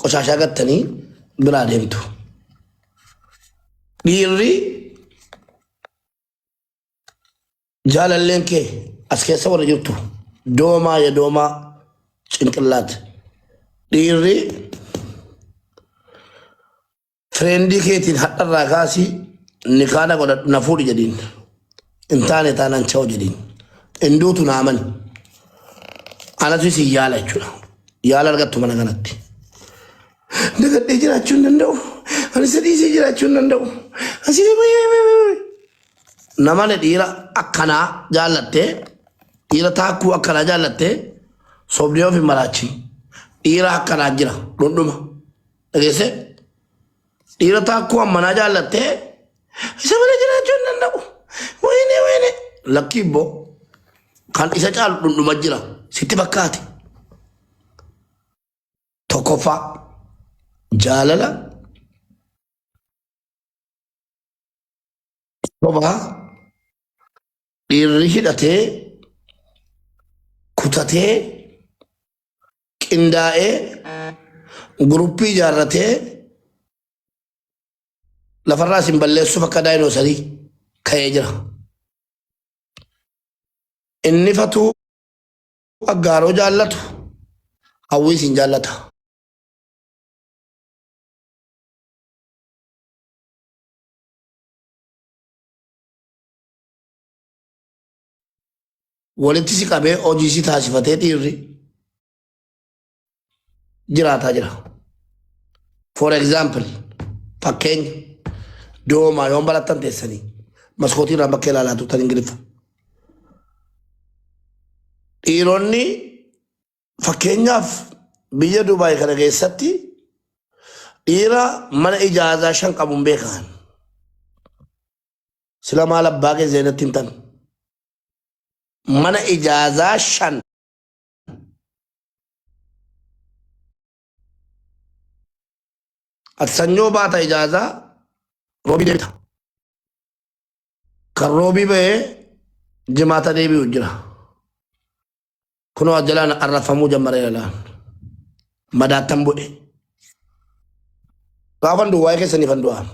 Qoshaashaa gattanii biraa deemtu. Dhiirri jaalalleen kee as keessa warra jirtu doomaa ya doomaa cinqillaat. Dhiirri Fireendii keetiin hadharraa kaasii nikaa na godhadhu na fuudhi jedhiin. Hin taane taanaan cha'u jedhiin. Hin duutu naa amani. Anatu isin yaala jechuudha. Yaala argattu mana kanatti. Dagadhee jiraachuu hin danda'u. Ani isa dhiisee jiraachuu hin danda'u. Asii namani dhiira akkanaa jaallattee dhiira taakkuu akkanaa jaallattee sobdee of hin maraachin. Dhiira akkanaa jira dhundhuma. Dhageessee? Dhiira taakkuu ammanaa jaallattee isa malee jiraachuu hin danda'u. Wayine wayine. Lakkii ibboo kan isa caalu dhundhuma jira sitti fakkaate. Tokkoffaa jaalala sobaa dhiirri hidhatee kutatee qindaa'ee guruppii ijaarratee lafarraa isin balleessuuf akka daayinoosarii ka'ee jira. Inni fatuu aggaaroo jaallatu hawwii isin jaallata. Walitti si qabee hojii si taasifatee dhiirri jiraataa jira. For example, fakkeenya doomaa yoon barattan teessanii maskootii irraa bakkee ilaalaa turtan Ingiliffa. Dhiironni fakkeenyaaf biyya Dubaay kana keessatti dhiira mana ijaazaa 5 qabuun beekan. Sila maal abbaa kee zeenatti hin tan. Mana ijaazaa 5. Ati sanyoo baata ijaazaa roobii deebita. Kan roobii bahee jimaata deebi'u jira. Kunoo as jalaan arrafamuu jammareera laan. Madaattan bu'e. Gaafan du'u waa'ee keessaniifan du'aan.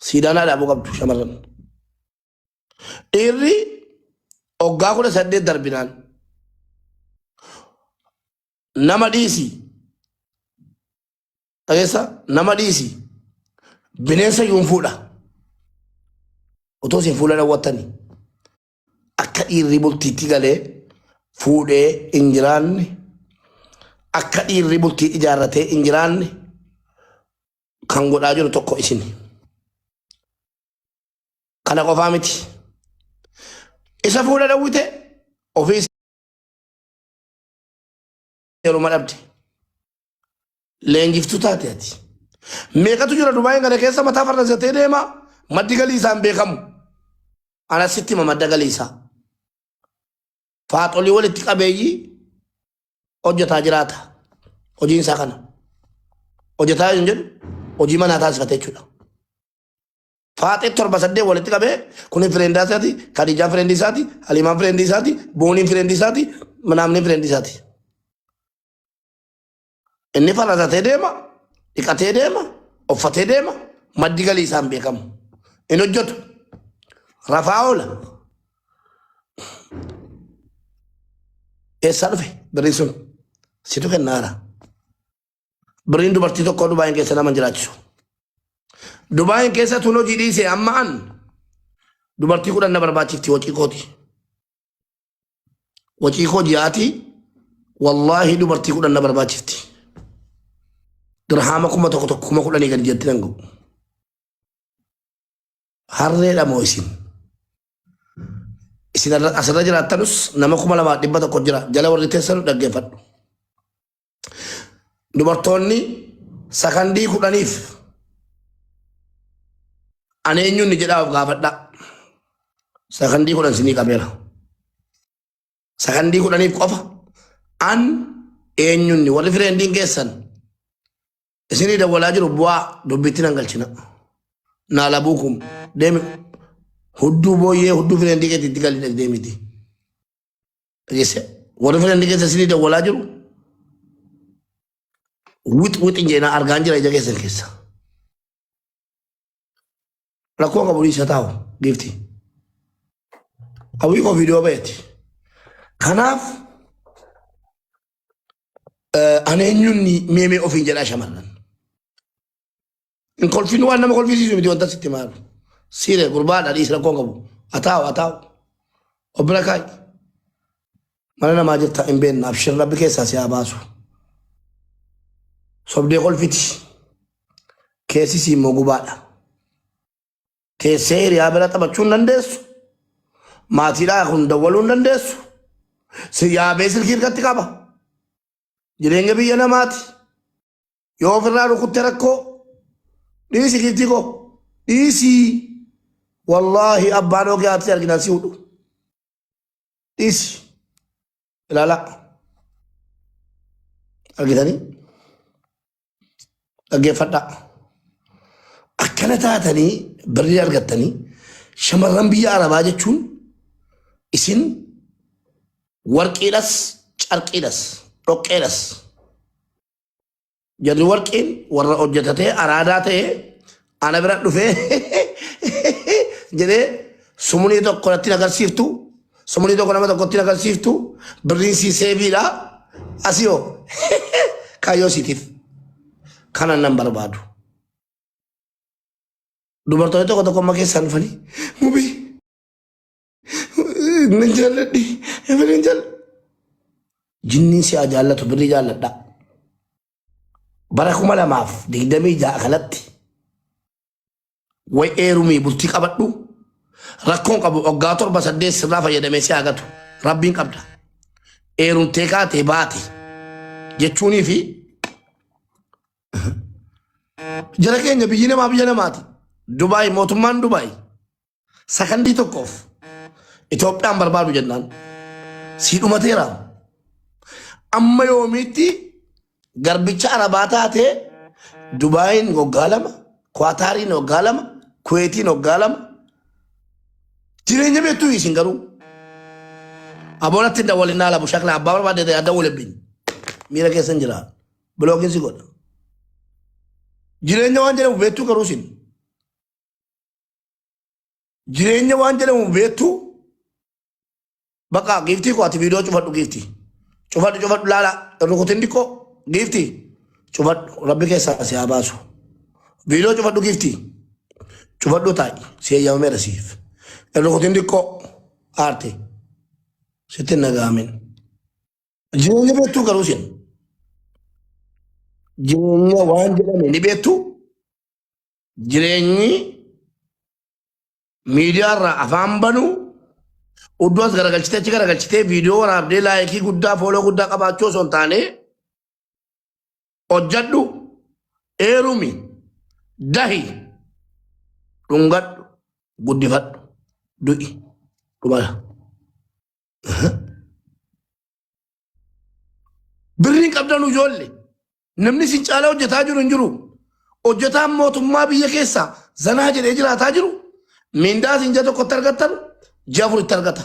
Siidaanaa dhaabuu qabdu shamarran. Dhiirri oggaa 18 darbinaan nama dhiisi. Dhageessa nama dhiisi. Bineensa yuun fuudha. Otoo isin fuula dhawwattanii akka dhiirri bultiitti galee fuudhee hin jiraanne akka dhiirri bultii ijaarratee hin jiraanne kan godhaa jiru tokko isin. Kana qofaa miti. Isa fuula dhawwite ofii heeruma dhabde. Leenjiftuu taate ati. Meeqatu jira Dubaayin kana keessa mataa farrasatee deema maddi galii isaa hin beekamu. Ana sitti hima madda galii isaa. Faaxolii walitti qabeeyyii hojjetaa jiraata. Hojiin isaa kana. Hojjetaa hin jedhu hojii manaa taasifate jechuudha. Faaxee 7 8 walitti qabee kuni fireendaa isaati, Khadijaan fireendii isaati, Haliimaan fireendii isaati, Booniin fireendii isaati, manaamni fireendii isaati. Inni farasatee deema, dhiqatee deema, uffatee deema, maddi galii isaa hin beekamu. Hin hojjetu. Rafaa oola. Eessaa dhufe birriin sun? Situ kennaara. Birriin dubartii tokkoo Dubaayin keessa nama hin jiraachisu. Dubaayin keessa tun hojii dhiise amma an dubartii 10 na barbaachifti wacii kooti. Wacii koo ji'aati wallaahi dubartii 10 na barbaachifti. Dirhaama 1000 tokko 10,000 gadi jetti nan ga'u. Harreedha moo isin? Isin asirra jiraattanus nama 2100 jira. Jala warri teessanu dhaggeeffadhu. Dubartoonni sakandii 10f ani eenyuun ni jedhaa of gaafadhaa. Sakandii 10 sinii qabeera. Sakandii 10f qofa an eenyuun ni warri fireendiin keessan isinii dawwalaa jiru bu'aa dubbitti nan galchina. Naa labuukum deemi hudduu booyyee hudduu fireendii keetiitti gali deemiti. Dhageesse warri fireendii keessa isinii dawwalaa jiru. Wix wix hin jedhinaa argaan jira ija keessan keessa. Rakkoo qabu dhiisa taa'u giifti. Hawwii koo viidiyoo ba'eeti. Kanaaf ani eenyuun meemee ofiin jedhaa shamarran. Hin kolfin waan nama kolfisiisu miti wanta sitti maalu. Siire gurbaadha dhiisi rakkoo qabu. Ataa'u ataa'u. Of bira kaa'i. Mana namaa jirta hin beekna abshir rabbi keessaa si haa baasu. Sobdee kolfiti. Keessi sii immoo gubaadha. Teessee hiriyaa bira taphachuu hin dandeessu. Maatiidhaa kun dawwaluu hin dandeessu. Si yaabee silkii harkatti qaba. Jireenya biyya namaati. Yoo ofirraa rukutte rakkoo. Dhiisi giiftii koo. Dhiisi. Wallaahi abbaan ogee haati arginaan si hudhu. Dhiisi. Ilaalaa. Argitanii? Dhaggeeffadhaa. Akkana taatanii birrii argattanii shamarran biyya Arabaa jechuun isin warqiidhas carqiidhas dhoqqeedhas. Jarri warqiin warra hojjetatee araadaa ta'e ana bira dhufee jedhee sumunii tokko natti agarsiiftu sumunii tokko nama tokkotti agarsiiftu birriin sii seebiidha asii hoo kaayyoo siitiif kana nan barbaadu. Dubartoonni tokko tokko amma keessaan dhufanii mubii nan jaalladhi nan jaalladhi. Jinniin si haa jaallatu birrii jaalladha. Bara 2026 kanatti way eerumii bultii qabadhu rakkoon qabu waggaa torba saddeet sirraa fayyadamee si haa gatu rabbiin qabda. Eerumtee kaatee baate jechuunii fi jara keenya biyyi namaa biyya namaati. Dubaay mootummaan Dubaay sakandii tokkoof Itoophiyaan barbaadu jennaan sii dhumateera. Amma yoomiitti garbicha Arabaa taatee Dubaayin waggaa 2, Kuwaataariin waggaa 2, Kuweetiin waggaa 2 jireenya beektuu isin garuu. Aboonatti hin dawwalinaa labu shakla abbaa barbaadde ta'e adda walibbin miira keessan jira. Bilookiin si godha. Jireenya waan jedhamu beektuu garuu isin. Jireenya waan jedhamu beektu bakka giiftii koo ati viidiyoo cufadhu giiftii. Cufadhu cufadhu laala rukutin diqqoo giiftii cufadhu rabbi keessaa si haa baasu. Viidiyoo cufadhu giiftii cufadhu taa'i si eeyyamameera siif. Rukutin diqqoo aarte sitti hin dhaga'amin. Jireenya beektuu garuu isin jireenya waan jedhame ni beektu. Jireenyi miidiyaa irraa afaan banuu udduu as garagalchitee achi garagalchitee viidiyoo waraabdee laayikii guddaa fooloo guddaa qabaachuu osoo hin taane hojjadhu eerumi dahi dhungadhu guddifadhu du'i dhumala. Birriin qabdan ijoollee namni isin caalaa hojjetaa jiru hin jiru. Hojjetaan mootummaa biyya keessaa zanaa jedhee jiraataa jiru miindaa isin ji'a tokkotti argattan ji'a afuritti argata.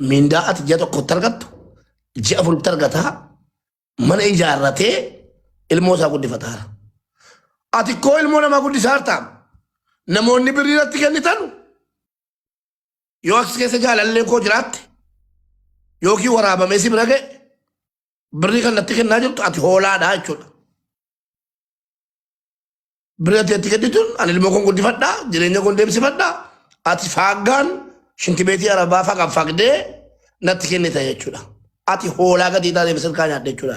Miindaa ati ji'a tokkotti argattu ji'a afuritti argataa mana ijaarratee ilmoo isaa guddifataara. Ati koo ilmoo namaa guddisaa jirta. Namoonni birrii irratti kennitan Yoo as keessa jaalalleen koo jiraatte yookiin waraabamee si bira ga'e birrii kan natti kennaa jirtu ati hoolaadha jechuudha. Birrii ati natti kennituun ani ilmoo koon guddifadhaa jireenya koon deemsifadhaa ati faaggaan shintibeetii arabaa faqaffaqdee natti kennita jechuudha. Ati hoolaa gatii taateef sirkaa nyaadha jechuudha.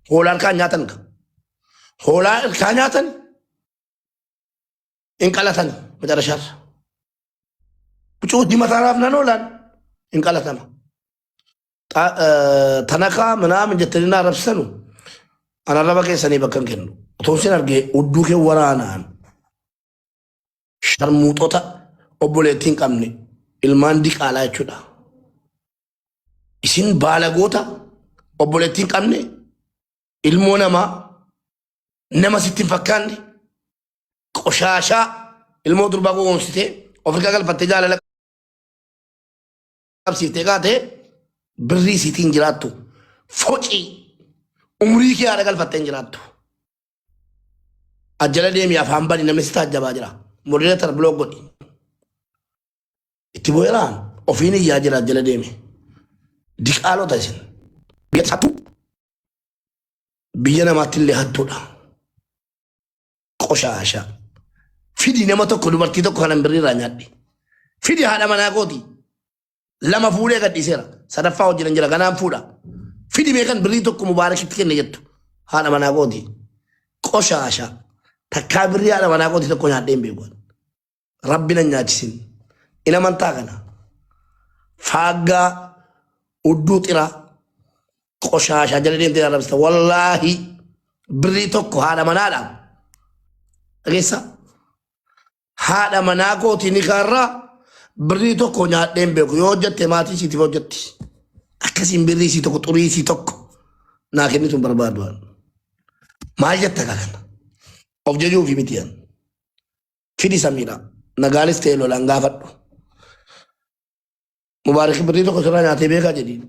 Hoolaa ilkaan nyaatan ka. Hoolaa ilkaan nyaatan hin qalatan macarashaarra. Cuutii mataa raafnaan oolaan hin qalatama. Tanakaa minaamin jettanii na arrabsanu an arraba keessanii bakka hin kennu. Otoo isin argee udduu kee waraanaan sharmuuxota obboleettii hin qabne ilmaan diqaalaa jechuudha. Isin baalagoota obboleettii hin qabne ilmoo namaa nama sitti hin fakkaanne qoshaashaa ilmoo durbaa gowwoomsitee ofirkaa galfattee jaalala qabsiiftee kaatee birrii isiitiin jiraattu focii Umrii kee haadha galfattee hin jiraattu. Ajjala deemi afaan bani namni si taajjabaa jira. Moderator block godhi. Itti bu'eeraan ofiin iyyaa jira ajjala deemi. Diqaalota isin. Biyya hattu. Biyya namaatti illee hattuudha. Qoshaasha. Fidi nama tokko dubartii tokko kanan birrii irraa nyaadhe. Fidi haadha manaa kooti. Lama fuudhee gadhiiseera. Sadaffaa hojii jira ganaan fuudha. Fidi mee kan birrii tokko mubaarakitti kenne jettu. Haadha manaa kooti. Qoshaasha. Takkaa birrii haadha manaa kooti tokko nyaadhee hin beeku. Rabbi nan nyaachisin. In amantaa kana. Faaggaa udduu xiraa qoshaashaa jala deemtee arrabsita. Wallaahi birrii tokko haadha manaadhaan. Dhageessaa? Haadha manaa kooti nikaarraa birrii tokko nyaadhee hin beeku. Yoo hojjette maatii isiitiif hojjetti. Akkasiin birrii isii tokko xurii isii tokko naa kennitu hin barbaadu. Maal jetta kaa kana? Of jajuufi miti yan. Fidi samiidha. Nagaanis ta'e lolaan gaafadhu. Mubaarik birrii tokko sirraa nyaatee beekaa jedhiin.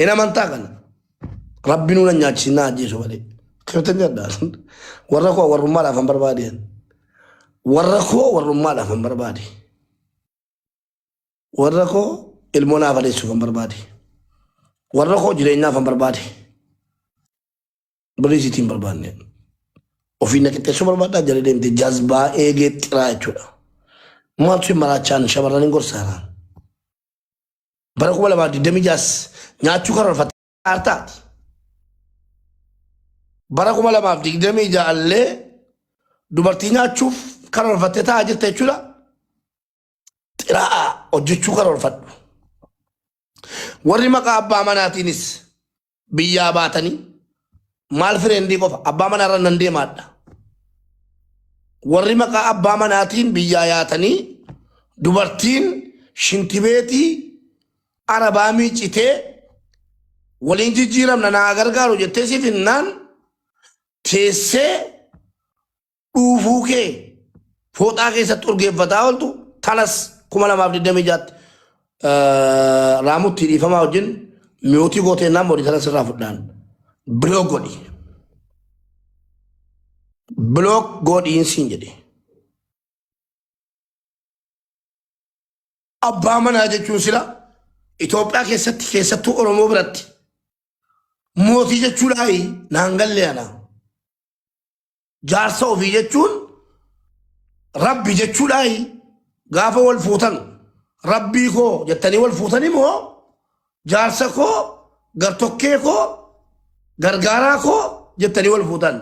In amantaa kana. Rabbi nuun hin nyaachisin na ajjeesu malee. Akkamitti jedha. Warra koo warrummaadhaaf hin barbaadeen. Warra koo warrummaadhaaf hin barbaade. Warra koo ilmoo naaf adeessuuf hin barbaade. Warra koo jireenyaaf hin barbaade. Birrii sitti hin barbaanne. Ofii na qixxeessuu barbaaddaa jala deemte jazbaa eegee xiraa jechuudha. Maaltu hin maraachaan shamarran hin gorsaanaan. Bara 2026 nyaachuu karoorfatte taati. Bara 2026 illee dubartii nyaachuuf karoorfattee taa'aa jirta jechuudha. Xiraa'aa hojjechuu karoorfadhu. Warri maqaa abbaa manaatiinis biyyaa baatanii maal fireendii qofa abbaa manaarra nan deemaadha. Warri maqaa abbaa manaatiin biyyaa yaatanii dubartiin shintibeetii arabaa miicitee waliin jijjiiramna naa gargaaru jettee siif hinnaan teessee dhuufuu kee fooxaa keessatti urgeeffataa ooltu tanas 2026tti raamutti dhiifamaa wajjin miyootii gootee naan bodhi tanas irraa fudhaan bilook godhi. Bilook godhiin siin jedhe. Abbaa manaa jechuun sila Itoophiyaa keessatti keessattuu Oromoo biratti mootii jechuudhaayi naan galle ana. Jaarsa ofii jechuun rabbi jechuudhaayi gaafa wal fuutan rabbii koo jettanii wal fuutanii moo jaarsa koo gartokkee koo gargaaraa koo jettanii wal fuutan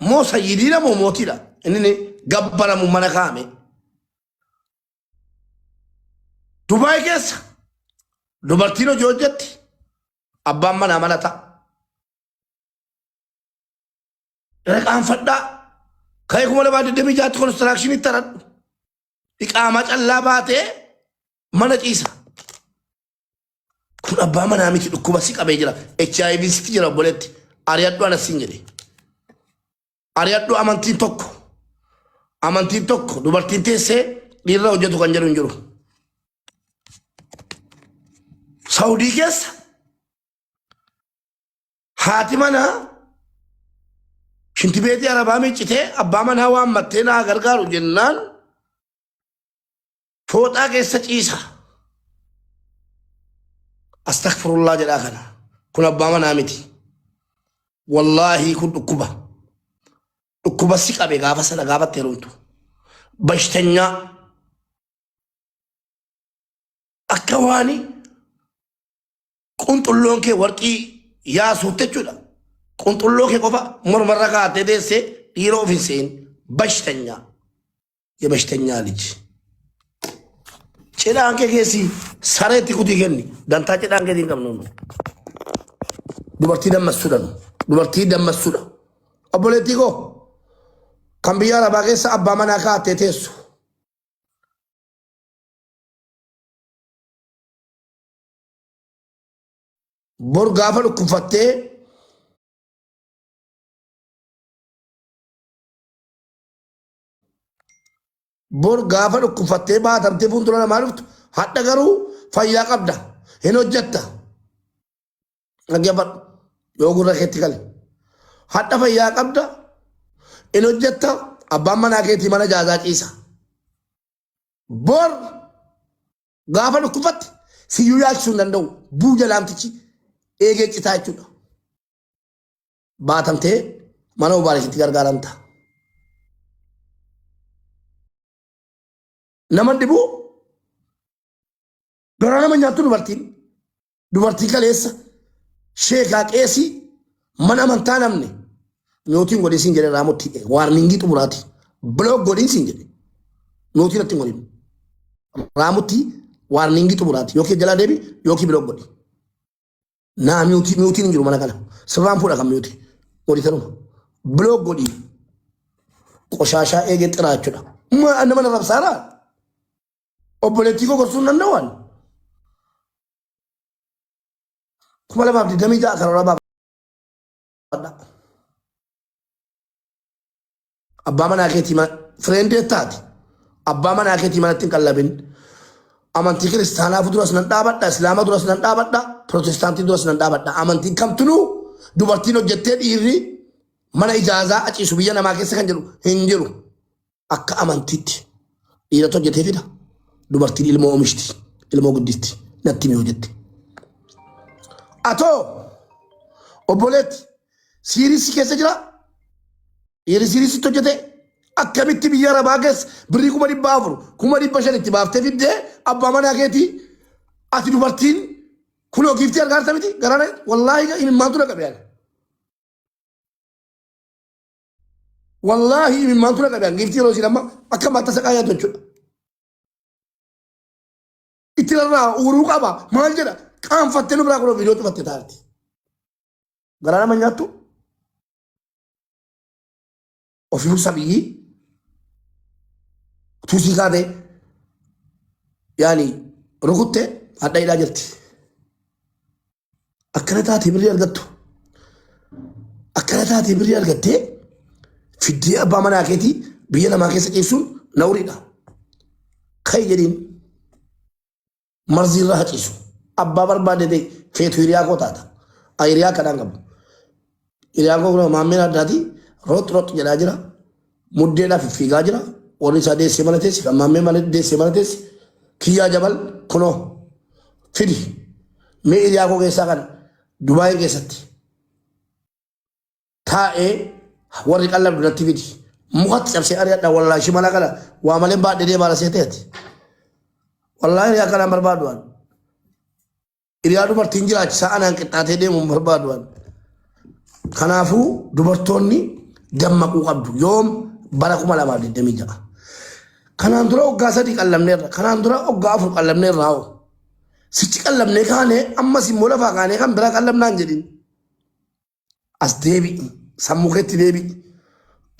moo sayyidiidha moo mootiidha inni ni gabbaramu mana kaa'ame. Dubaay keessa dubartiin hojii hojjetti abbaan manaa mana ta'a. Raqaanfadhaa. Ka'ee 2026tti konistiraakshiniitti taradhu. Iqaamaa callaa baatee mana ciisa. Kun abbaa manaa miti dhukkuba si qabee jira. HIV sitti jira obboleetti. Ari'adhu anas siin jedhe. Ari'adhu amantiin tokko. Amantiin tokko dubartiin teessee dhiirra hojjetu kan jedhu hin jiru. Saawudii keessa Haati manaa shintibeetii arabaa miiccitee abbaa manaa waammattee naa gargaaru jennaan fooxaa keessa ciisa. Astakfirullaa jedhaa kana. Kun abbaa manaa miti. Wallaahii kun dhukkuba. Dhukkuba si qabe gaafa sana gaafa itti heerumtu. Bashtanyaa. Akka waani Qunxulloon kee warqii yaasuutti jechuudha. Qunxulloo kee qofa mormarra kaa'attee teessee dhiira of hin se'in. Bashtanyaa. Yebashtanyaa liji. Cidhaan kee keessi sareetti kutii kenni. Dantaa cidhaan keetii hin qabnu. nu. Dubartii dammassuudha nu. Dubartii dammassuudha. Obboleettii koo kan biyya arabaa keessa abbaa manaa kaa'attee teessu. Bor gaafa dhukkubfattee bor gaafa dhukkubfattee baatamtee fuuldura namaa dhuftu hadha garuu fayyaa qabda hin hojjetta. Dhaggeeffadhu. Yoo gurra keetti gale. Hadha fayyaa qabda. In hojjetta abbaan manaa keetii mana jaazaa ciisa. Bor gaafa dhukkufatte siyyuu yaalchisuu hin danda'u. Buu jalaamtichi eegee citaa jechuudha. Baatamtee mana Mubaarakitti gargaaramta. Nama dhibuu garaa nama nyaattu dubartiin. Dubartii kaleessa sheekaa qeesii mana amantaa namni miyootiin godhin siin jedhe raamotti waarningii xumuraati. Bilook godhin siin jedhe miyootiin natti hin godhin. Raamotti waarningii xumuraati yookiin jalaa deebi yookiin bilook godhi. Naa miyootii miyootiin hin jiru mana kana sirraan fuudha kan miyootii godhi tanuma bilook godhi qoshaashaa eegee xiraa jechuudha. Nama na rabsaaraa obboleettii koo gorsuu hin danda'u ani. 2026 karoora baafadha. Abbaa manaa keetii fireendee taati. Abbaa manaa keetii manatti hin qallabin. Amantii kiristaanaa duras nan dhaabadha, islaama duras nan dhaabadha, pirootestaantii duras nan dhaabadha. Amantiin kamtunuu dubartiin hojjettee dhiirri mana ijaazaa aciisu biyya namaa keessa kan jedhu hin jiru. Akka amantiitti dhiiratu hojjetee fida. Dubartiin ilmoo oomishti, ilmoo guddisti, natti himi hojjette. Atoo obboleetti siiriisi keessa jira? Dhiirri siiriisitti hojjete akkamitti biyya arabaa keessa birrii 400,000 500,000 itti baaftee fiddee abbaa manaa keetii ati dubartiin kunoo giiftii argaa jirta miti garaan wallaahi imimmaantu na qabe ani. Wallaahi imimmaantu na qabe ani giiftii yeroo isiin amma akka matta saqaa nyaatu jechuudha. Itti rarraa uuruu qaba maal jedha qaanfattee nu biraa kunoo viidiyoo cufatte taarti. Garaa nama nyaattu ofii sabiyyii tuusii kaatee yaani rukutte hadha hidhaa jirti. Akkana taatee birrii argattu. Akkana taatee birrii argattee fiddee abbaa manaa keetii biyya namaa keessa ciibsuun nawriidha. Kai jedhiin marzii irra haciisu. Abbaa barbaade ta'e feetu hiriyaa koo taata. Ani hiriyaa akkanaa hin qabu. Hiriyaan koo kun maammeen addaati rox rox jedhaa jira. Muddeedhaaf fiigaa jira. Warri isaa deessee mana teessi. Kan maammee mana deessee mana teessi. Kiyyaa jabal kunoo fidi. Mee hiriyaa koo keessaa kan Dubaayii keessatti taa'ee warri qallabdu natti fidi. Mukatti cabsee ari'adha wallaahi shimala kana waa malee baadhee deemaa lasee ta'eeti. Wallaahi hiriyaa kanaan barbaadu an. Hiriyaa dubartiin jiraachisaa anaan qixxaatee deemu hin barbaadu an. Kanaafuu dubartoonni dammaquu qabdu. Yoom bara 2026. Kanaan dura waggaa 3 qallamneerra. Kanaan dura waggaa 4 qallamneerra hoo. Sichi qallamnee kaanee ammas immoo lafaa kaanee kan biraa qallamnaan jedhin. As deebi'i. Sammuu keetti deebi'i.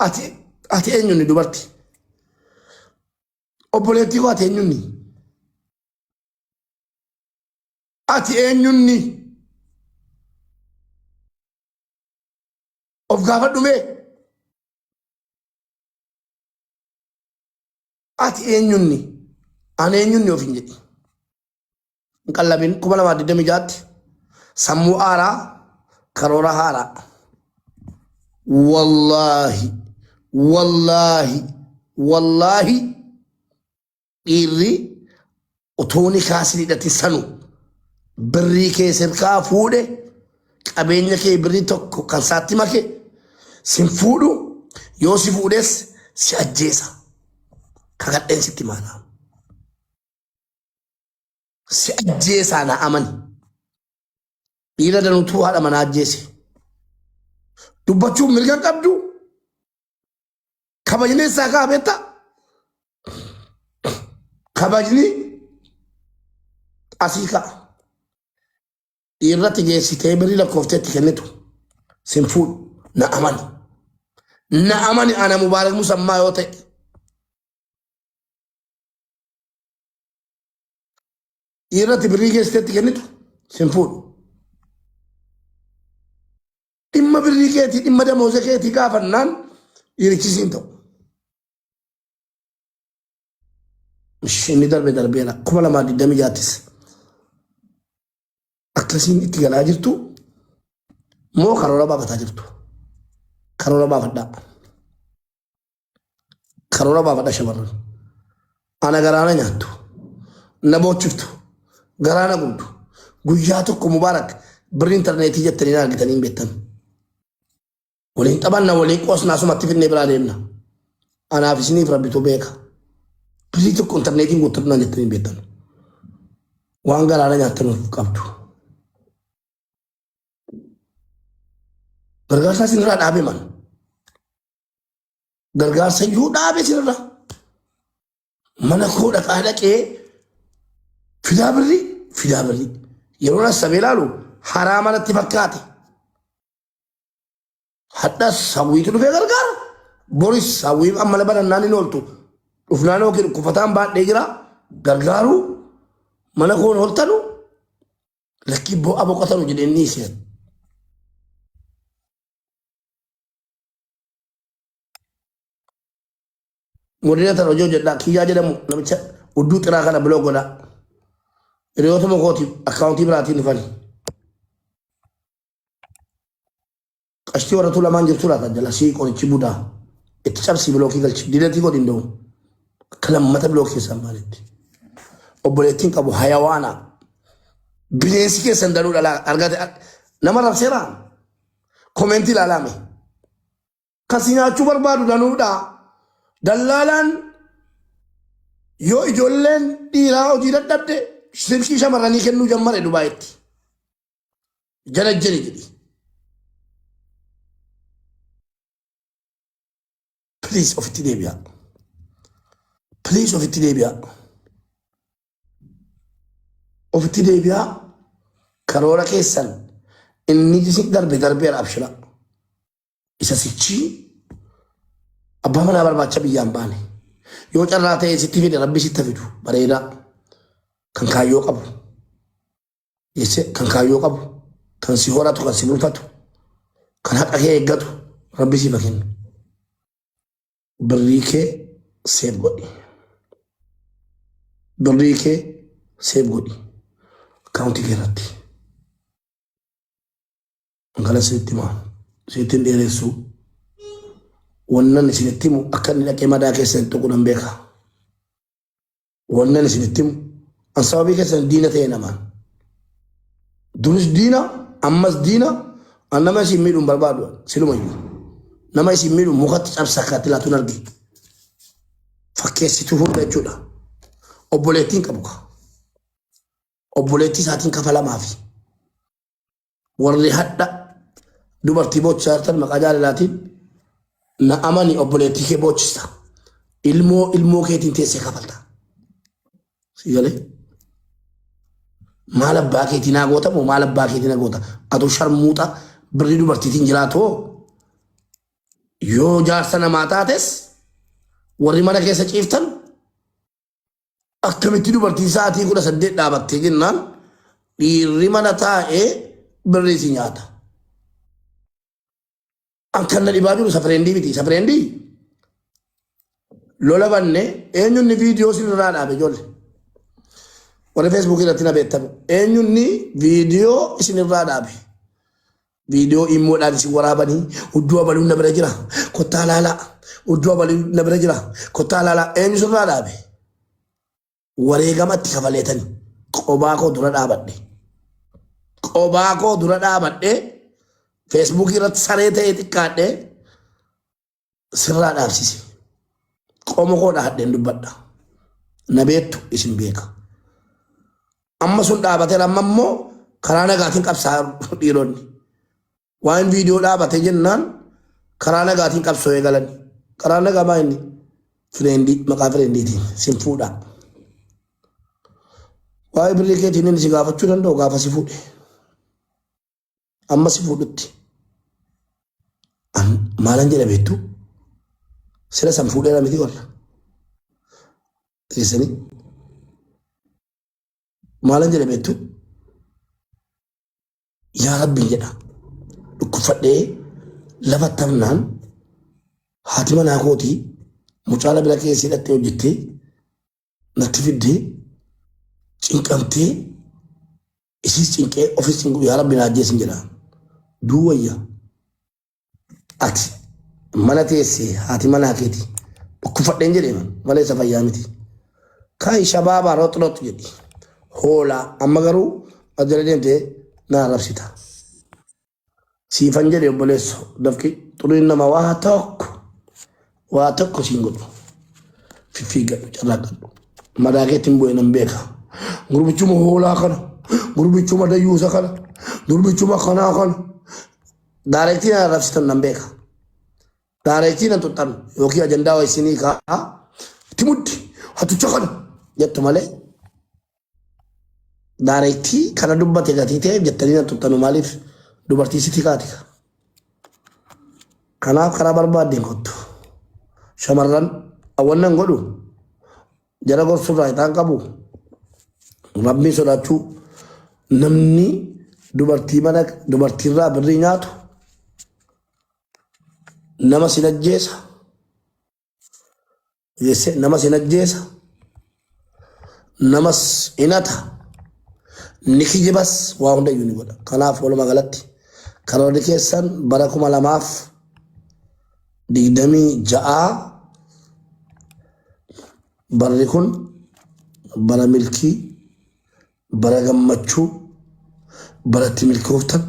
Ati ati eenyunni dubarti? Obboleettii koo ati eenyunni? Ati eenyunni? Of gaafadhu mee. Ati eenyunni? Ani eenyunni of hin jedhi. Hin qallabin 2026tti sammuu haaraa karoora haaraa. Wallaahi wallaahi wallaahi dhiirri otoo nikaa sin hidhatin sanu birrii kee sirkaa fuudhe qabeenya kee birrii tokko kan saatti make sin fuudhu yoo si fuudhes si ajjeesa kakadheen sitti maana si ajjeesaa na amani dhiira danuutuu haadha manaa ajjeese dubbachuuf mirga hin qabdu Kabajni isaa kaa beektaa? Kabajni asii ka'a. Dhiirratti geessitee birrii lakkooftee itti kennitu sin fuudhu na amani. Na amani ana Mubaarak Musammaa yoo ta'e. Dhiirratti birrii geessitee itti kennitu sin fuudhu. Dhimma birrii keetii dhimma damooza keetii gaafannaan dhiirichi siin ta'u. Inni darbe darbeera 2026ttis akkasiin itti galaa jirtu Moo karoora baafataa jirtu? Karoora baafadhaa. Karoora baafadha shamarran. Ana garaana nyaattu. Na boochiftu. Garaana gubdu. Guyyaa tokko Mubaarak birri intarneetii jettanii na argitanii hin beektan. Waliin taphanna waliin qoosna asumatti finnee biraa deemna. Anaaf isiniif rabbitu beeka. Birrii tokko intarneetiin guuttadhu naan jettanii hin beektan. Waan garaana nyaattan qabdu. Gargaarsaa isinirraa dhaabe man. Gargaarsa iyyuu dhaabe isinirraa. Mana koo dhaqaa dhaqee fidaa birrii fidaa birrii. Yeroo nassabee ilaalu haraa manatti fakkaate. Hadhas hawwiitu dhufee gargaara. Boris hawwiin amma lafa nannaan hin ooltu. Dhufnaan yookiin dhukkufataan baadhee jira. Gargaaruu mana koon holtanu lakkii bo'a boqotanu jedhee ni isheen. Moderator hojii hojjedhaa kiyyaa jedhamu namicha udduu xiraa kana biloo godhaa. Hiriyootuma kootiif akkaawuntii biraatiin dhufani. Qashtii warra lamaan jirtu laata jala sii qorichi budaa. Itti cabsii bilookii galchi. Diletii godhi hin da'u. Akka lammata bilookii keessaan baaletti. Obboleettiin qabu hayawaana. Bineensi keessan danuu dhalaa argate nama rabseeraa. Komeentii ilaalaame. Kan si nyaachuu barbaadu danuudha. Dallaalaan yoo ijoolleen dhiiraa hojii dadhabde silkii shamarranii kennuu jammare Dubaayitti. Janajjani jedhi. Please ofitti deebi'aa. Please ofitti deebi'aa. Ofitti deebi'aa. Karoora keessan inni isin darbe darbeera abshira. Isa sichii abbaa manaa barbaacha biyyaan baane. Yoo carraa ta'e sitti fide rabbi sitti fidu bareedaa. Kan kaayyoo qabu. Jesse kan kaayyoo qabu. Kan si horatu kan si bulfatu. Kan haqa kee eeggatu rabbi siif haa kennu. Birrii kee seef godhi. Birrii kee seef godhi. Akkaawuntii kee irratti. Kana isinitti himaa. Isinitti hin dheeressu. Wannan isinitti himu akka inni dhaqee madaa keessan hin tuqu nan beeka. Wannan isinitti himu an sababii keessan diina ta'e namaan. Duris diina ammas diina an nama isin miidhu hin barbaadu silumayyuu. Nama isin miidhu mukatti cabsa akka ati laatuun arge. Fakkeessituu hunda jechuudha. Obboleettiin qabu ka. Obboleettii isaatiin kafalamaafi. Warri hadha dubartii boochisaa jirtan maqaa jaalalaatiin na amani obboleettii kee boochista. Ilmoo ilmoo keetiin teessee kafalta. Si galee? Maal abbaa keetii naa goota moo maal abbaa keetii na goota? Atu sharmuuxa birrii dubartiitiin jiraatu hoo? Yoo jaarsa namaa taates warri mana keessa ciiftan Akkamitti dubartiin sa'aatii 18 dhaabattee jennaan dhiirri mana taa'ee birrii si nyaata. An kan na dhibaa jiru safreendii miti. Safreendii lola banne eenyunni viidiyoo sirraa dhaabe ijoollee. Warri feesbuukii irratti na beektan eenyunni viidiyoo isinirraa dhaabe. Viidiyoo immoodhaan isin waraabanii hudduu abaluun na bira jira. Kottaa laalaa. Hudduu abaluun na bira jira. Kottaa laalaa. Eenyu sirraa dhaabe? Wareegama itti kafaleetani. Qobaa koo dura dhaabadhe. Qobaa koo dura dhaabadhe. Feesbuukii irratti saree ta'ee xiqqaadhe. Sirraa dhaabsise. Qomo koo dhahadheen dubbadha. Na beektu isin beeka. Amma sun dhaabateera amma immoo karaa nagaatiin qabsaa dhiironni. Waan viidiyoo dhaabate jennaan karaa nagaatiin qabsoo eegalan. Karaa nagaa maa inni? Fireendii maqaa fireendiitiin sin fuudha. Waa'ee birrii keetiin inni si gaafachuu danda'u gaafa si fuudhe. Amma si fuudhutti. An maalan jedha beektu? Sila san fuudheera miti warra. Keessanii maalan jedha beektu? Yaa Rabbi jedha. Dhukkubfadhee lafa tafnaan haati manaa kootii mucaa na bira keessee hidhattee hojjettee natti fiddee cinqamtee isiis cinqee ofis cinqu yaa Rabbi na ajjeesin jedha. Duu wayya. Ati mana teessee haati manaa keeti dhukkubfadheen jedhee malee isa fayyaa miti. Kai shabaabaa rox rox jedhi. Hoolaa amma garuu as jala deemtee na arrabsita. Siifan jedhe obboleesso dafqi xuriin nama waa tokko waa tokko siin godhu. Fiffiigadhu carraaqqadhu. Madaa keetti hin bu'e nan beeka. Gurbichuma hoolaa kana gurbichuma dayyuusa kana gurbichuma kanaa kana. Daareektii na arrabsitan nan beeka. Daareektii nan xuxxan yookiin ajandaa waa isinii kaa'aa itti muddi hatticha kana jettu malee daareektii kana dubbate gatii ta'eef jettanii nan xuxxanu maaliif dubartii sitti kaati. Kanaaf karaa barbaaddeen kottu. Shamarran hawwannan godhu jara gorsurraa ixaan qabu rabbiin sodaachuu namni dubartii mana dubartiirraa birrii nyaatu nama sin ajjeesa Jesse nama sin ajjeesa namas hinata ni kijibas waa hunda iyyuu ni godha. Kanaaf walumaa galatti karoorri keessan bara 2026 barri kun bara milkii bara gammachuu bara itti milkooftan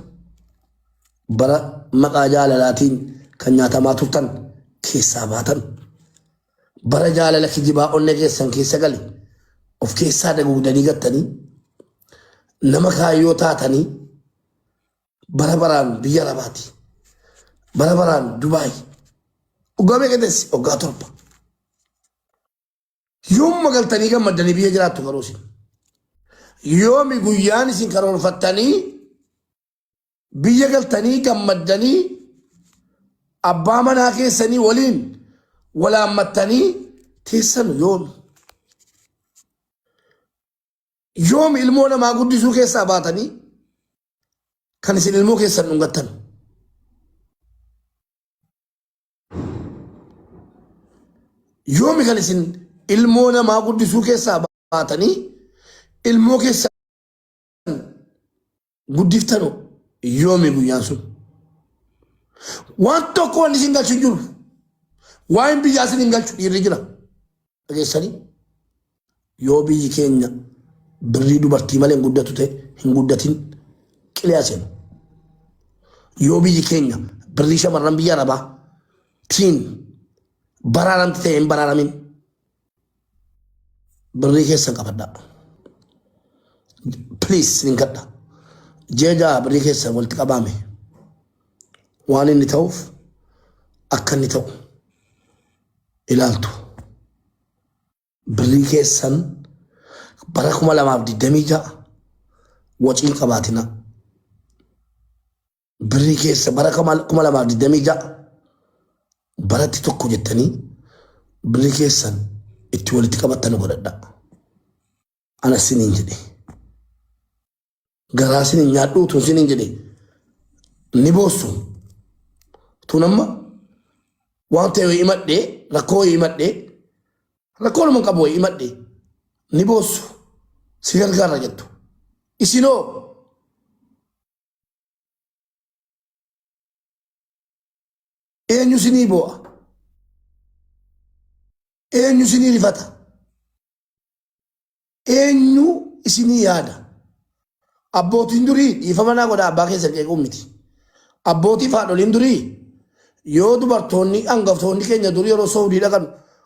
bara maqaa jaalalaatiin kan nyaatamaa turtan keessaa baatan bara jaalala kijibaa onnee keessan keessa gale of keessaa daguugdanii gattanii nama kaayyoo taatanii bara baraan biyya Arabaati bara baraan Dubaay waggaa meeqa teessi waggaa 7 Yoomuma galtanii gammaddanii biyya jiraattu garuu isin. Yoomi guyyaan isin karoorfattanii biyya galtanii gammaddanii abbaa manaa keessanii waliin walaammattanii teessanu yoomi. Yoomi ilmoo namaa guddisuu keessaa baatanii kan isin ilmoo keessan dhungattan. Yoomi kan isin ilmoo namaa guddisuu keessaa baatanii ilmoo keessan guddiftanu yoomi guyyaan sun? Waan tokko wanni isin galchu hin jiru. Waa'een biyyaa isin hin galchu dhiirri jira. Dhageessanii yoo biyyi keenya birrii dubartii malee hin guddatu ta'e hin guddatin qilee seenu. Yoo biyyi keenya birrii shamarran biyya Arabaa tiin baraaramti ta'e hin baraaramin birrii keessan qabadhaa. Please sin kadha. Ji'a 6 birrii keessan walitti qabaame waan inni ta'uuf akka inni ta'u ilaaltu. Birrii keessan bara 2026 waciin qabaatina. Birrii keessa bara 2026 baratti tokko jettanii birrii keessan itti walitti qabattan godhadha. Ana siniin jedhe. Garaa sinin nyaadhuu tun sinin jedhe ni boossu. Tun amma waan ta'e wayii himadhee rakkoo wayii himadhee rakkoo nama qabu wayii himadhee ni boossu. Si gargaarra jettu. Isinoo eenyu sinii boo'a? Eenyu sinii rifata? Eenyu isinii yaada? Abbootiin durii dhiifama naa godha abbaa keessan qeequun miti. Abbootii fi haadholiin durii yoo dubartoonni hangaftoonni keenya durii yeroo Saudii dhaqan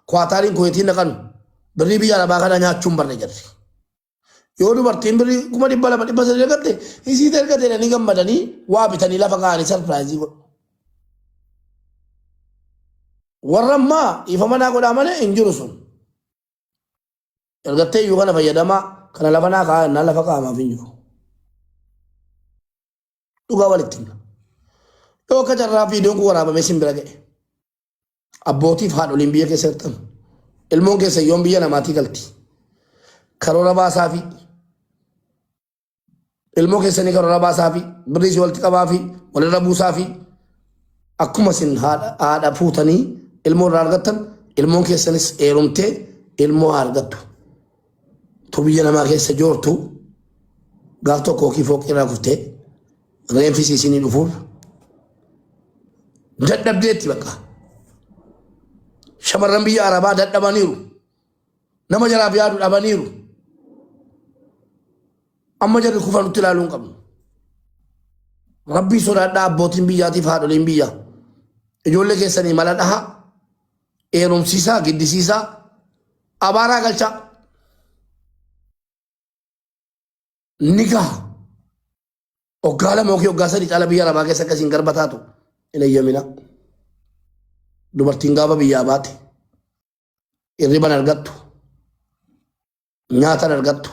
Kwaataariin Kuweetiin dhaqan birrii biyya Arabaa kana nyaachuun barre jarri. Yoo dubartiin birrii 200,000 300 argatte isiit ergate jedhanii gammadanii waa bitanii lafa kaa'anii sarpiraayizii godhu. Warra ammaa dhiifama naa godhaa malee hin jiru sun. Ergattee iyyuu kana fayyadamaa kana lafa naa kaa'aa jennaan lafa kaa'amaaf hin jiru. Dhugaa walitti himna. Yoo akka carraa viidiyoon kun waraabamee sin bira ga'e. Abbootiif haadholiin biyya keessa jirtan. Ilmoon keessa yoom biyya namaatii galti. Karoora baasaa fi ilmoo keessanii karoora baasaa fi birrii si walitti qabaa fi walirra buusaa fi akkuma isin haadha fuutanii ilmoo irraa argattan ilmoon keessanis heerumtee ilmoo haa argattu. Tu biyya namaa keessa joortu gaaf tokko yookiin fooqii irraa kuftee reenfisi isinii dhufuuf. Dadhabdeetti bakka. Shamarran biyya Arabaa dadhabaniiru. Nama jaraaf yaadu dhabaniiru. Amma jarri kufa nutti ilaaluu hin qabnu. Rabbii sodaadhaa abbootiin biyyaatiif haadholiin biyyaa. Ijoollee keessanii mala dhahaa, eerumsiisaa, giddisiisaa, abaaraa galchaa. Ni gaha. Waggaa 2 yookiin waggaa 3 caala biyya arabaa keessa akkasiin garba taatu hin eeyyamina. Dubartiin gaafa biyyaa baate hirriban argattu, nyaatan argattu,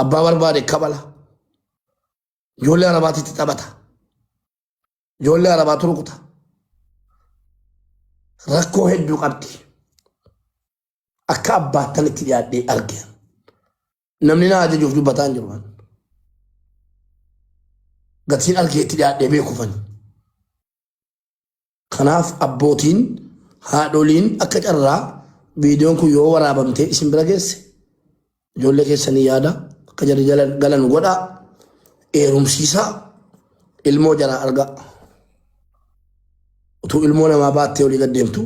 abbaa barbaade kabala, ijoollee arabaatitti taphata, ijoollee arabaatu rukuta. Rakkoo hedduu qabdi. Akka abbaattan itti dhiyaadhee arge. Namni na ajajuuf dubbataa hin jiru. Gatiin argee itti dhiyaadhee beekufani. Kanaaf abbootiin haadholiin akka carraa viidiyoon kun yoo waraabamtee isin bira geesse ijoollee keessanii yaada akka jarri galan godhaa eerumsiisaa ilmoo jaraa argaa. Utuu ilmoo namaa baattee olii gad deemtu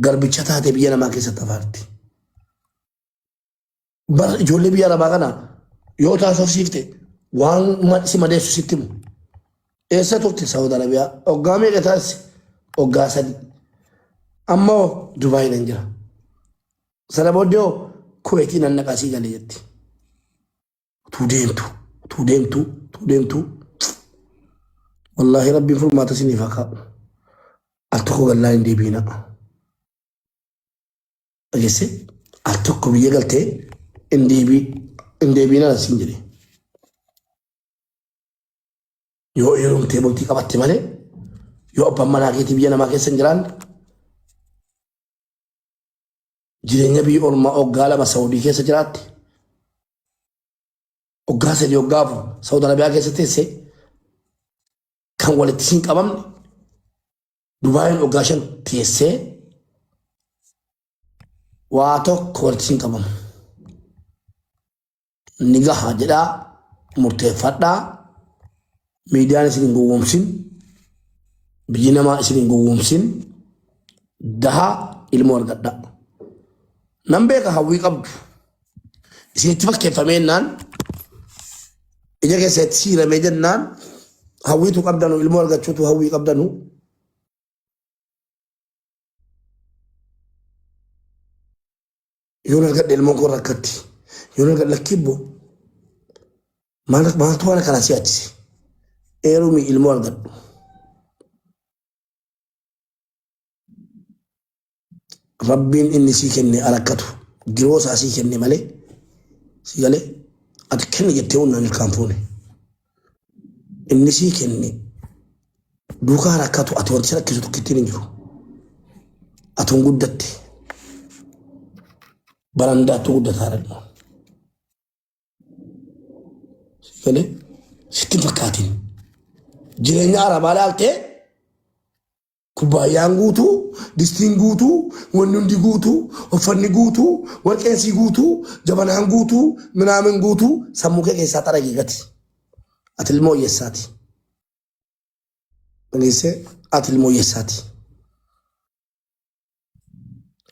garbicha taatee biyya namaa keessatti hafaarti. Bar ijoollee biyya arabaa kana yoo taasofsiifte waan si madeessu sitti himu. Eessa turte Saawud Arabiyaa? Waggaa meeqa taasise? Waggaa 3. Amma hoo Dubaay nan jira. Sana booddee hoo Kuweetii nan dhaqaa sii galee jetti. Utuu deemtu, utuu deemtu, utuu deemtu. Wallaahi rabbiin furmaata isiniif haa kaa'u. Al tokko gallaa hin deebiina. Dhageesse al tokko biyya galtee hin deebii hin deebiina siin jedhe. Yoo heerumtee bultii qabatte malee yoo abbaan manaa keetii biyya namaa keessa hin jiraanne jireenya biyya ormaa waggaa 2 Saawudii keessa jiraatte waggaa 3 waggaa 4 Saawud Arabiyaa keessa teesse kan walitti siin qabamne Dubaayin waggaa 5 teessee waa tokko walitti siin qabamu. Ni gaha jedhaa murteeffadhaa. Miidiyaan isin hin gowwoomsin. Biyyi namaa isin hin gowwoomsin. Dahaa ilmoo argadhaa. Nan beeka hawwii qabdu. Isinitti fakkeeffamee jennaan ija keessatti siiramee jennaan hawwiitu qabdanu ilmoo argachuutu hawwii qabdanu. Yoon argadhe ilmoon koo rakkatti. Yoon argadhe lakkii ibboo. Maal maaltu waan akkanaa si yaachise? Eerumi ilmoo argadhu. Rabbiin inni sii kenne arakkatu giroo isaa sii kenne malee si galee ati kenni jettee humnaan ilkaan fuune. Inni sii kenne duukaa rakkatu ati wanti si rakkisu tokkittiin hin jiru. Ati hin guddatte. Barandaattu guddataa dha. Si galee sitti hin fakkaatin. Jireenya arabaa laaltee Kubbaayyaan guutuu, distiin guutuu, wanni hundi guutuu, uffanni guutuu, warqeen sii guutuu, jabanaan guutuu, minaamin guutuu sammuu kee keessaa xaragii gati. Ati ilmoo hiyyeessaati. Dhageessee ati ilmoo hiyyeessaati.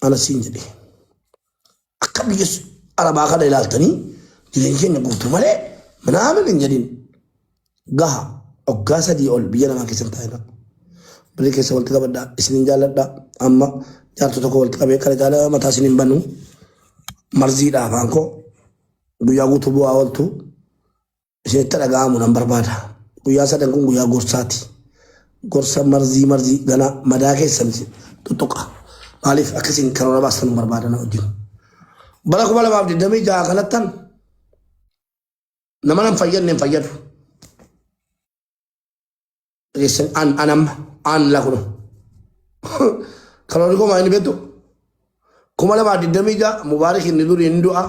Ana siin jedhe. Akka biyya arabaa kana ilaaltanii jireenya keenya guutuu malee minaamin hin jedhin. Gaha waggaa 3 ol biyya namaa keessa hin taa'ina. Birrii keessa walitti qabadhaa isinin jaalladha. Amma jaartota tokko walitti qabee kana caala mataa isin hin banu. Marziidha afaan koo. Guyyaa guutuu bu'aa ooltu. Isinitti dhaga'amu nan barbaada. Guyyaa sadan kun guyyaa gorsaati. Gorsa marzii marzii gana madaa keessan tuttuqa. Maaliif akka isin karoora baastan hin barbaada na wajjin. Bara 2026 kanattan nama nan fayyadne hin fayyadu. Dhageessan an an amma an la kuno. Karoorri koo maa inni beektu? 2026 Mubaarik inni durii hin du'a.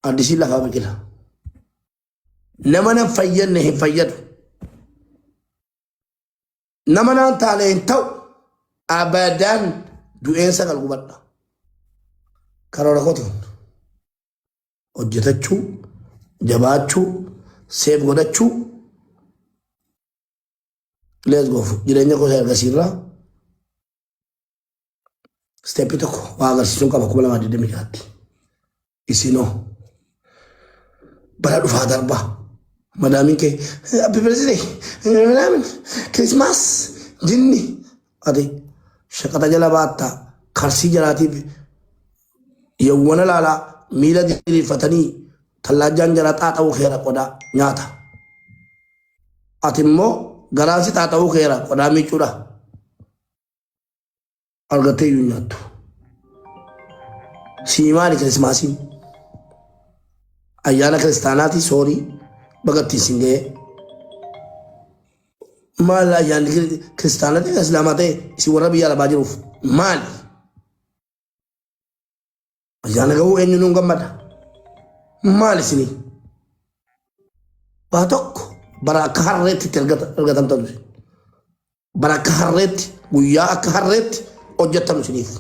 Addisiin lafaa biqila. Nama nan fayyadne hin fayyadu. Nama naan taane hin ta'u. Abadan du'een sagal gubadha. Karoora kooti kun. Hojjetachuu, jabaachuu, seef godhachuu. Let's go. Jireenya koo ergasiirraa Step tokko waa agarsiisuun qaba 2026tti. Isinoo bara dhufaa darbaa madaamiin kee happy birthday madaamin Christmas jinni ati shaqaxa jala baattaa karsii jalaatiif yawwana laalaa miila diriirfatanii tallaajjaan jala xaaxa'uu keera qodaa nyaata. Ati immoo garaan si xaaxa'uu keera qodaa miicuudha. Argattee iyyuu hin nyaattu. Sii maali kirismaasiin? Ayyaana kiristaanaati soorii baga ittiin sin ga'ee. Maal ayyaanni kiristaanaa ta'e islaamaa ta'e isin warra biyya arabaa jiruuf maali? Ayyaana ga'uu eenyu nuun gammada? Maal isinii? Waa tokko bara akka harreetti itti argatamtan isin. Bara akka harreetti guyyaa akka harreetti hojjettanu isiniif.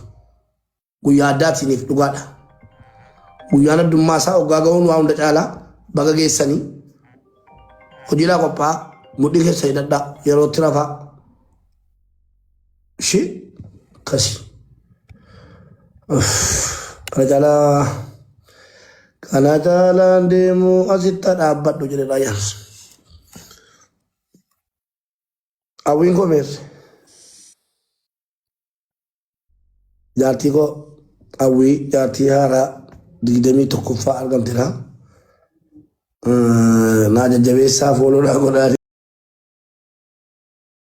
Guyyaa addaati isiniif dhugaadha. Guyyaan addummaa isaa hoggaa ga'uun waa hunda caalaa baga geessanii hojiidhaa qophaa'aa mudhii keessa hidhadhaa yerootti rafaa. Ishee kasi. Kana caalaa kana caalaan deemuu asitti dhaabbadhu jedhe raayyaan. Hawwiin koo meerre. Jaartii koo hawwii jaartii haaraa 21ffaa argamtedha. Naa jajjabeessaa fooloo naa godhaa.